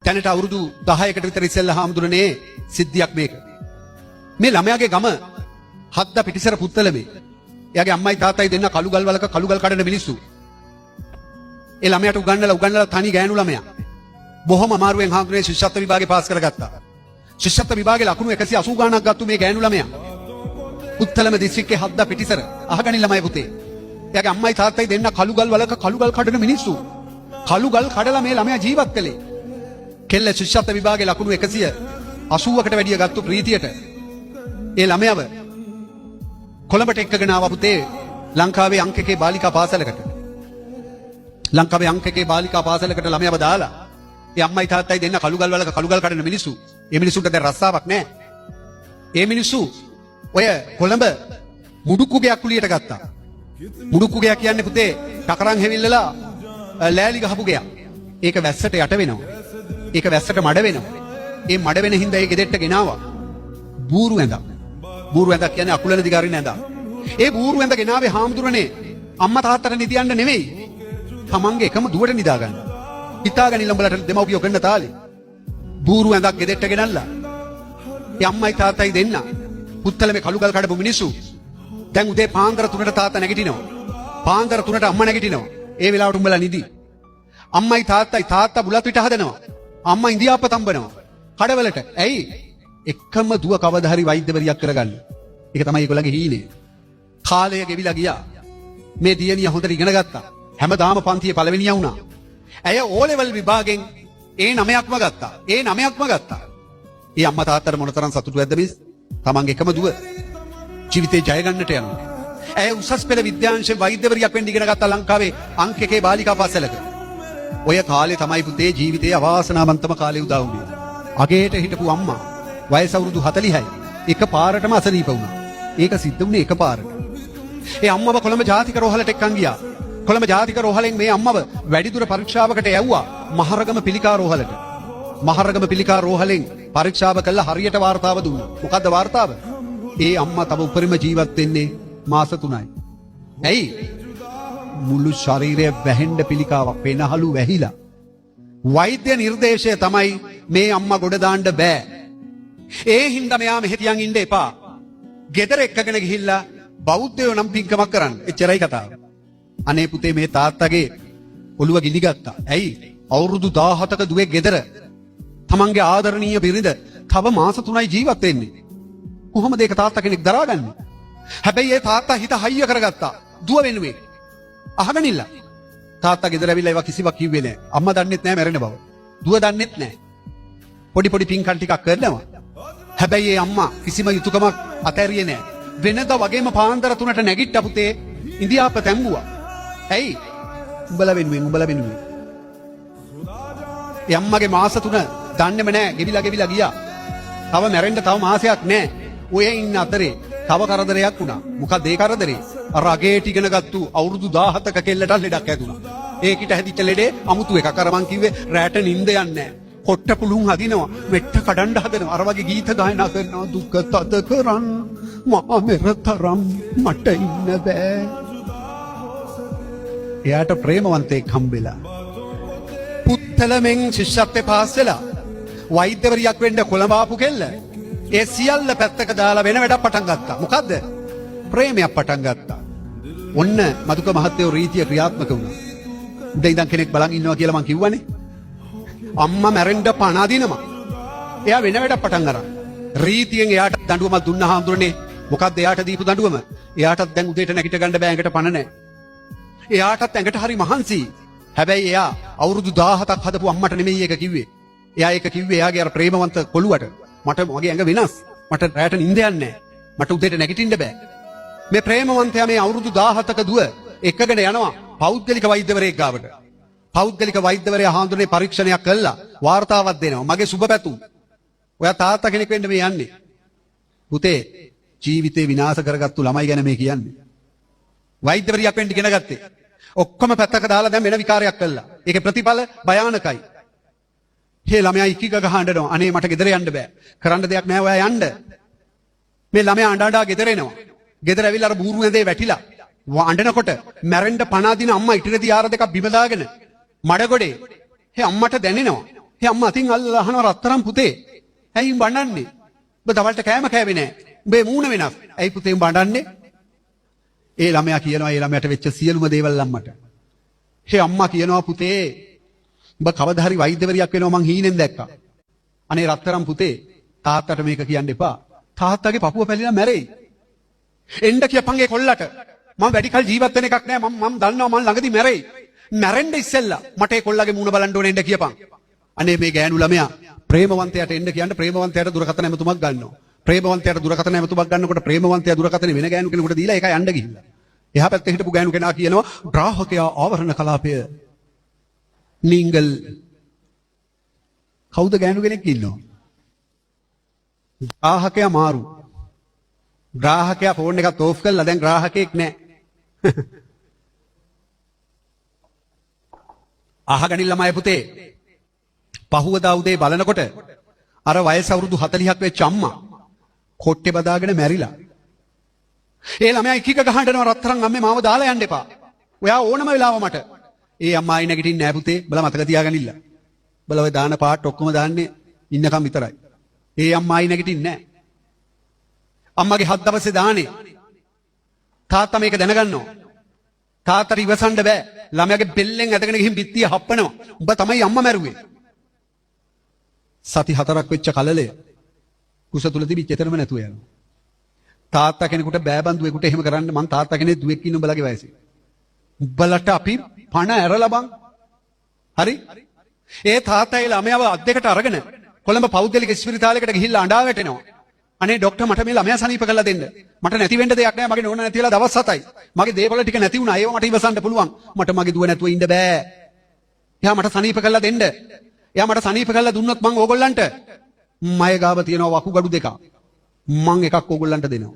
දැනට අවුරුදු 10කට විතර ඉස්සෙල්ලා හාමුදුරනේ සිද්ධියක් මේක. මේ ළමයාගේ ගම හද්ද පිටිසර පුත්තලමේ. එයාගේ අම්මයි තාත්තයි දෙන්න කළු ගල් වලක කළු ගල් කඩන මිනිස්සු. ඒ ළමයාට උගන්වලා උගන්වලා තනි ගෑනු ළමයා. බොහොම අමාරුවෙන් හාමුදුරනේ ශිෂ්‍යත්ව විභාගේ පාස් කරගත්තා. ශිෂ්‍යත්ව විභාගේ ලකුණු 180 ගාණක් ගත්තු මේ ගෑනු ළමයා. පුත්තලම දිස්ත්‍රික්කේ හද්ද පිටිසර අහගනි ළමයි පුතේ. එයාගේ අම්මයි තාත්තයි දෙන්න කළු ගල් වලක කළු ගල් කඩන මිනිස්සු. කළු ගල් කඩලා මේ ළමයා ජීවත් කළේ. කෙල්ල ශිෂ්‍යත්ව විභාගේ ලකුණු 180කට වැඩිය ගත්තු ප්‍රීතියට ඒ ළමයාව කොළඹට එක්කගෙන ආවා පුතේ ලංකාවේ අංක එකේ බාලිකා පාසලකට. ලංකාවේ අංක එකේ බාලිකා පාසලකට ළමයාව දාලා ඒ අම්මයි තාත්තයි දෙන්න කළු ගල් වලක කළු ගල් කඩන මිනිස්සු. ඒ මිනිස්සුන්ට දැන් රස්සාවක් නැහැ. ඒ මිනිස්සු ඔය කොළඹ මුඩුක්කු ගෙයක් කුලියට ගත්තා. මුඩුක්කු ගෙයක් කියන්නේ පුතේ ටකරන් හෙවිල්ලලා ලෑලි ගහපු ගෙයක්. ඒක වැස්සට යට වෙනවා. ඒක වැස්සට මඩ වෙනවා. ඒ මඩ වෙන හින්දා ඒ ගෙදෙට්ට ගෙනාවා බූරු ඇඳක්. බූරු ඇඳක් කියන්නේ අකුලන දිගාරින ඇඳක්. ඒ බූරු ඇඳ ගෙනාවේ හාමුදුරනේ අම්මා තාත්තට නිදියන්න නෙවෙයි. තමන්ගේ එකම දුවට නිදා ගන්න. හිතාගනින්න උඹලට දෙමව්පියෝ කරන තාලේ. බූරු ඇඳක් ගෙදෙට්ට ගෙනල්ලා. ඒ අම්මයි තාත්තයි දෙන්න පුත්තලමේ කළු ගල් කඩපු මිනිස්සු. දැන් උදේ පාන්දර 3ට තාත්තා නැගිටිනවා. පාන්දර 3ට අම්මා නැගිටිනවා. ඒ වෙලාවට උඹලා නිදි. අම්මයි තාත්තයි තාත්තා බුලත් පිට හදනවා. අම්මා ඉඳිආප්ප තම්බනවා. කඩවලට. ඇයි? එකම දුව කවදා හරි වෛද්‍යවරියක් කරගන්න. ඒක තමයි ඒගොල්ලන්ගේ හීනය. කාලය ගෙවිලා ගියා. මේ දියණිය හොඳට ඉගෙන ගත්තා. හැමදාම පන්තියේ පළවෙනියා වුණා. ඇය ඕ ලෙවල් විභාගෙන් ඒ නමයක්ම ගත්තා. ඒ නමයක්ම ගත්තා. ඒ අම්මා තාත්තට මොනතරම් සතුටු ඇද්ද මිස්? තමන්ගේ එකම දුව ජීවිතේ ජය ගන්නට යනවා. ඇය උසස් පෙළ විද්‍යාංශ වෛද්‍යවරියක් වෙන්න ඉගෙන ගත්තා ලංකාවේ අංක එකේ බාලිකා පාසලක. ඔය කාලේ තමයි පුතේ ජීවිතේ අවාසනාවන්තම කාලේ උදා වුණේ. අගේට හිටපු අම්මා වයස අවුරුදු 40යි. එක පාරටම අසනීප වුණා. ඒක සිද්ධ වුණේ එක පාරට. ඒ අම්මව කොළඹ ජාතික රෝහලට එක්කන් ගියා. කොළඹ ජාතික රෝහලෙන් මේ අම්මව වැඩිදුර පරීක්ෂාවකට යවුවා මහරගම පිළිකා රෝහලට. මහරගම පිළිකා රෝහලෙන් පරීක්ෂාව කළා හරියට වාර්තාව දුන්නා. මොකද්ද වාර්තාව? ඒ අම්මා තව උපරිම ජීවත් වෙන්නේ මාස 3යි. ඇයි? මුළු ශරීරය වැහෙන්න පිළිකාවක් පෙනහළු වැහිලා. වෛද්‍ය නිර්දේශය තමයි මේ අම්මා ගොඩ දාන්න බෑ. ඒ හින්දා මෙයා මෙහෙ තියන් ඉන්න එපා. ගෙදර එක්කගෙන ගිහිල්ලා බෞද්ධයෝ නම් පින්කමක් කරන්න. එච්චරයි කතාව. අනේ පුතේ මේ තාත්තගේ ඔළුව ගිනි ගත්තා. ඇයි? අවුරුදු 17ක දුවේ ගෙදර තමන්ගේ ආදරණීය බිරිඳ තව මාස 3යි ජීවත් වෙන්නේ. කොහොමද ඒක තාත්තා කෙනෙක් දරාගන්නේ? හැබැයි ඒ තාත්තා හිත හයිය කරගත්තා දුව වෙනුවෙන්. අහගෙන ඉන්න. තාත්තා ගෙදර ඇවිල්ලා ඒවා කිසිවක් කිව්වේ නෑ. අම්මා දන්නෙත් නෑ මැරෙන බව. දුව දන්නෙත් නෑ. පොඩි පොඩි පින්කම් ටිකක් කරනවා. හැබැයි ඒ අම්මා කිසිම යුතුයකමක් අතෑරියේ නෑ. වෙනදා වගේම පාන්දර 3ට නැගිට්ටා පුතේ ඉඳිආප්ප තැඹුවා. ඇයි? උඹලා වෙනුවෙන්, උඹලා වෙනුවෙන්. ඒ අම්මගේ මාස 3 දන්නේම නෑ, ගෙවිලා ගෙවිලා ගියා. තව මැරෙන්න තව මාසයක් නෑ. ඔය ඉන්න අතරේ තව කරදරයක් වුණා. මොකක්ද ඒ කරදරේ? අර අගේට ඉගෙන ගත්තු අවුරුදු 17ක කෙල්ලට ලෙඩක් හැදුනා. ඒකිට හැදිච්ච ලෙඩේ අමුතු එකක්. අර මං කිව්වේ රැට නිින්ද යන්නේ නෑ. කොට්ට පුළුන් හදිනවා. මෙට්ට කඩන්න හදනවා. අර වගේ ගීත ගායනා කරනවා. දුක තද කරන් මා මෙර තරම් මට ඉන්න බෑ. එයාට ප්‍රේමවන්තයෙක් හම්බෙලා. පුත්තලමෙන් ශිෂ්‍යත්වයේ පාස් වෙලා වෛද්‍යවරියක් වෙන්න කොළඹ ආපු කෙල්ල ඒ සියල්ල පැත්තක දාලා වෙන වැඩක් පටන් ගත්තා. මොකද්ද? ප්‍රේමයක් පටන් ගත්තා. ඔන්න මදුක මහත්තයෝ රීතිය ක්‍රියාත්මක වුණා. උඩ ඉඳන් කෙනෙක් බලන් ඉන්නවා කියලා මං කිව්වනේ. අම්මා මැරෙන්න පණ අදිනවා. එයා වෙන වැඩක් පටන් අරන්. රීතියෙන් එයාට දඬුවමක් දුන්නා හාමුදුරනේ. මොකද්ද එයාට දීපු දඬුවම? එයාටත් දැන් උදේට නැගිට ගන්න බෑ, ඇඟට පණ නැහැ. එයාටත් ඇඟට හරි මහන්සි. හැබැයි එයා අවුරුදු 17ක් හදපු අම්මට නෙමෙයි ඒක කිව්වේ. එයා ඒක කිව්වේ එයාගේ අර ප්‍රේමවන්ත කොළුවට. මට මගේ ඇඟ වෙනස්. මට රැට නිින්ද යන්නේ නැහැ. මට උදේට නැගිටින්න බෑ. මේ ප්‍රේමවන්තයා මේ අවුරුදු 17ක දුව එකගෙන යනවා පෞද්ගලික වෛද්‍යවරයෙක් ගාවට. පෞද්ගලික වෛද්‍යවරයා හාමුදුරනේ පරීක්ෂණයක් කළා වාර්තාවක් දෙනවා. මගේ සුබ පැතුම්. ඔයා තාත්තා කෙනෙක් වෙන්න මේ යන්නේ. පුතේ ජීවිතේ විනාශ කරගත්තු ළමයි ගැන මේ කියන්නේ. වෛද්‍යවරියක් වෙන්න ඉගෙන ගත්තේ. ඔක්කොම පැත්තක දාලා දැන් වෙන විකාරයක් කළා. ඒකේ ප්‍රතිඵල භයානකයි. හේ ළමයා ඉකි ගහ අඬනවා. අනේ මට ගෙදර යන්න බෑ. කරන්න දෙයක් නෑ ඔයා යන්න. මේ ළමයා අඬ අඬා ගෙදර එනවා. ගෙදර ඇවිල්ලා අර බූරු ඇඳේ වැටිලා අඬනකොට මැරෙන්න පණ අදින අම්මා ඉටිරෙදි යාර දෙකක් බිම දාගෙන මඩ ගොඩේ. හේ අම්මට දැනෙනවා. ඒ අම්මා අතින් අල්ලලා අහනවා රත්තරන් පුතේ ඇයි උඹ අඬන්නේ? උඹ දවල්ට කෑම කෑවේ නෑ. උඹේ මූණ වෙනස්. ඇයි පුතේ උඹ අඬන්නේ? ඒ ළමයා කියනවා ඒ ළමයාට වෙච්ච සියලුම දේවල් අම්මට. ඒ අම්මා කියනවා පුතේ උඹ කවදා හරි වෛද්‍යවරියක් වෙනවා මං හීනෙන් දැක්කා. අනේ රත්තරන් පුතේ තාත්තට මේක කියන්න එපා. තාත්තගේ පපුව පැලිලා මැරෙයි. එන්න කියපන් ඒ කොල්ලට. මං වැඩි කල් ජීවත් වෙන එකක් නෑ. මං මං දන්නවා මං ළඟදී මැරෙයි. මැරෙන්න ඉස්සෙල්ලා මට ඒ කොල්ලගේ මූණ බලන්න ඕනේ එන්න කියපන්. අනේ මේ ගෑනු ළමයා ප්‍රේමවන්තයාට එන්න කියන්න ප්‍රේමවන්තයාට දුරකථන ඇමතුමක් ගන්නවා. ප්‍රේමවන්තයාට දුරකථන ඇමතුමක් ගන්නකොට ප්‍රේමවන්තයා දුරකථනේ වෙන ගෑනු කෙනෙකුට දීලා ඒක යන්න ගිහිල්ලා. එහා පැත්තේ හිටපු ගෑනු කෙනා කියනවා ග්‍රාහකයා ආවරණ කලාපය නිංගල් කවුද ගෑනු කෙනෙක් ඉන්නවා. ග්‍රාහකයා මාරු. ග්‍රාහකයා ෆෝන් එකත් ඕෆ් කරලා දැන් ග්‍රාහකයෙක් නෑ. අහගනින් ළමයි පුතේ. පහුවදා උදේ බලනකොට අර වයස අවුරුදු 40ක් වෙච්ච අම්මා කොට්ටේ බදාගෙන මැරිලා. ඒ ළමයා එක එක ගහන්න යනවා රත්තරන් අම්මේ මාව දාලා යන්න එපා. ඔයා ඕනම වෙලාව මට. ඒ අම්මා ආයි නැගිටින්නේ නෑ පුතේ. බල මතක තියාගනින්න. බල ඔය දාන පාට් ඔක්කොම දාන්නේ ඉන්නකම් විතරයි. ඒ අම්මා ආයි නැගිටින්නේ නෑ. අම්මගේ හත් දවසේ දානේ. තාත්තා මේක දැනගන්නවා. තාත්තට ඉවසන්න බෑ. ළමයාගේ බෙල්ලෙන් ඇදගෙන ගිහින් බිත්තිය හප්පනවා. උඹ තමයි අම්මා මැරුවේ. සති 4ක් වෙච්ච කලලය කුස තුල තිබිච්ච එතනම නැතුව යනවා. තාත්තා කෙනෙකුට බෑ බන්දුවෙකුට එහෙම කරන්න. මං තාත්තා කෙනෙක් දුවෙක් ඉන්න උඹලගේ වයසේ. උඹලට අපි පණ ඇරලා බං. හරි? ඒ තාත්තා ඒ ළමයාව අත් දෙකට අරගෙන කොළඹ පෞද්ගලික ඉස්පිරිතාලයකට ගිහිල්ලා අඬා වැටෙනවා. අනේ ඩොක්ටර් මට මේ ළමයා සනීප කරලා දෙන්න. මට නැති වෙන්න දෙයක් නෑ. මගේ නෝනා නැති වෙලා දවස් 7යි. මගේ දේපොළ ටික නැති වුණා. ඒව මට ඉවසන්න පුළුවන්. මට මගේ දුව නැතුව ඉන්න බෑ. එයා මට සනීප කරලා දෙන්න. එයා මට සනීප කරලා දුන්නොත් මං ඕගොල්ලන්ට මය ගාව තියෙනවා වකුගඩු දෙකක්. මං එකක් ඕගොල්ලන්ට දෙනවා.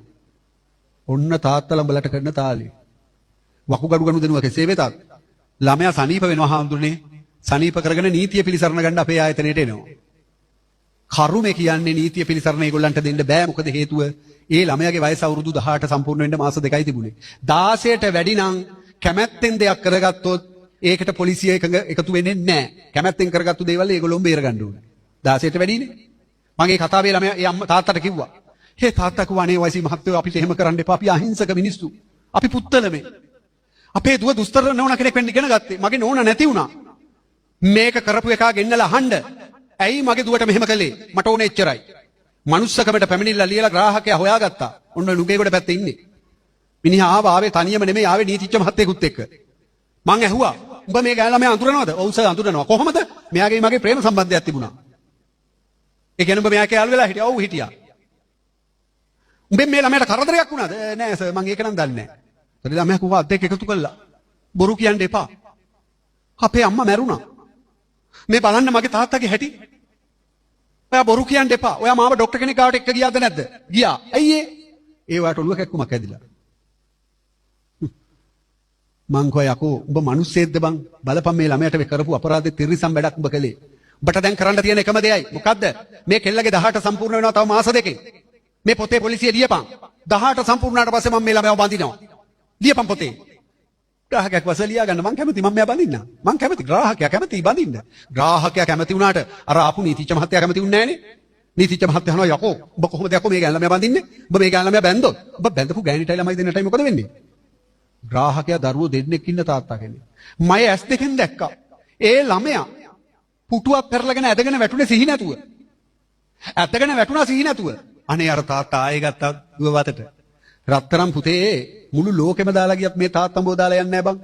ඔන්න තාත්තලා උඹලට කරන තාලේ. වකුගඩු ගනු දෙනුව කෙසේ වෙතත් ළමයා සනීප වෙනවා හාමුදුරනේ. සනීප කරගෙන නීතිය පිළිසරණ ගන්න අපේ ආයතනයට එනවා. කරුමේ කියන්නේ නීතිය පිළිසරණ ඒගොල්ලන්ට දෙන්න බෑ. මොකද හේතුව ඒ ළමයාගේ වයස අවුරුදු 18 සම්පූර්ණ වෙන්න මාස 2යි තිබුණේ. 16ට වැඩි නම් කැමැත්තෙන් දෙයක් කරගත්තොත් ඒකට පොලිසිය එකතු වෙන්නේ නැහැ. කැමැත්තෙන් කරගත්තු දේවල් ඒගොල්ලෝම බේර ගන්න ඕනේ. 16ට වැඩිනේ. මගේ කතාවේ ළමයා ඒ අම්මා තාත්තට කිව්වා. හේ තාත්තා කිව්වා අනේ වයසි මහත්තයෝ අපිට එහෙම කරන්න එපා. අපි අහිංසක මිනිස්සු. අපි පුත්තලමේ. අපේ දුව දුස්තර නෝනා කෙනෙක් වෙන්න ඉගෙන ගත්තේ. මගේ නෝනා නැති වුණා. මේක කරපු එකා ගෙන්නලා අහන්න. ඇයි මගේ දුවට මෙහෙම කළේ? මට ඕනේ එච්චරයි. මනුස්සකමට පැමිණිල්ලා ලියලා ග්‍රාහකයා හොයාගත්තා. ඔන්න නුගේගොඩ පැත්තේ ඉන්නේ. මිනිහා ආව ආවේ තනියම නෙමෙයි ආවේ නීතිච්ච මහත්තයෙකුත් එක්ක. මං ඇහුවා උඹ මේ ගෑනු ළමයා අඳුරනවද? ඔව් සර් අඳුරනවා. කොහොමද? මෙයාගේ මගේ ප්‍රේම සම්බන්ධයක් තිබුණා. ඒ කියන්නේ උඹ මෙයාගේ යාළු වෙලා හිටියා? ඔව් හිටියා. උඹෙන් මේ ළමයාට කරදරයක් වුණාද? නෑ සර් මං ඒක නම් දන්නේ නෑ. ඊට ළමයා කිව්වා අත් දෙක එකතු කළා. බොරු කියන්න එපා. අපේ අම්මා මැරුණා. මේ බලන්න මගේ තාත්තගේ හැටි. ඔයා බොරු කියන්න එපා. ඔයා මාව ඩොක්ටර් කෙනෙක් ගාවට එක්ක ගියාද නැද්ද? ගියා. ඇයි ඒ? ඒ ඔයාට ඔළුව කැක්කුමක් ඇදිලා. මං කිව්වා යකෝ උඹ මිනිස්සෙක්ද බං? බලපන් මේ ළමයාට මේ කරපු අපරාධේ තිරිසන් වැඩක් උඹ කළේ. උඹට දැන් කරන්න තියෙන එකම දෙයයි. මොකද්ද? මේ කෙල්ලගේ 18 සම්පූර්ණ වෙනවා තව මාස දෙකකින්. මේ පොතේ පොලිසිය ලියපන්. 18 සම්පූර්ණ වුණාට පස්සේ මම මේ ළමයාව බඳිනවා. ලියපන් පොතේ. ග්‍රාහකයක් වශයෙන් ලියා ගන්න මං කැමති මම මෙයා බඳින්න. මං කැමති ග්‍රාහකයා කැමති බඳින්න. ග්‍රාහකයා කැමති වුණාට අර ආපු නීතිච්ච මහත්තයා කැමති වුණේ නෑනේ. නීතිච්ච මහත්තයා අහනවා යකෝ උඹ කොහොමද යකෝ මේ ගෑනු ළමයා බඳින්නේ? උඹ මේ ගෑනු ළමයා බැන්දොත් උඹ බැඳපු ගෑණිටයි ළමයි දෙන්නටයි මොකද වෙන්නේ? ග්‍රාහකයා දරුවෝ දෙන්නෙක් ඉන්න තාත්තා කෙනෙක්. මම ඇස් දෙකෙන් දැක්කා. ඒ ළමයා පුටුවක් පෙරලගෙන ඇදගෙන වැටුනේ සිහි නැතුව. ඇදගෙන වැටුණා සිහි නැතුව. අනේ අර තාත්තා ආයෙ ගත්තා දුව වතට. රත්තරන් පුතේ මුළු ලෝකෙම දාලා ගියත් මේ තාත්තා උඹව දාලා යන්නේ නෑ බං.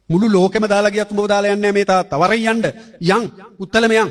මුළු ලෝකෙම දාලා ගියත් උඹව දාලා යන්නේ නෑ මේ තාත්තා. වරෙන් යන්න. යන් උත්තලම යන්.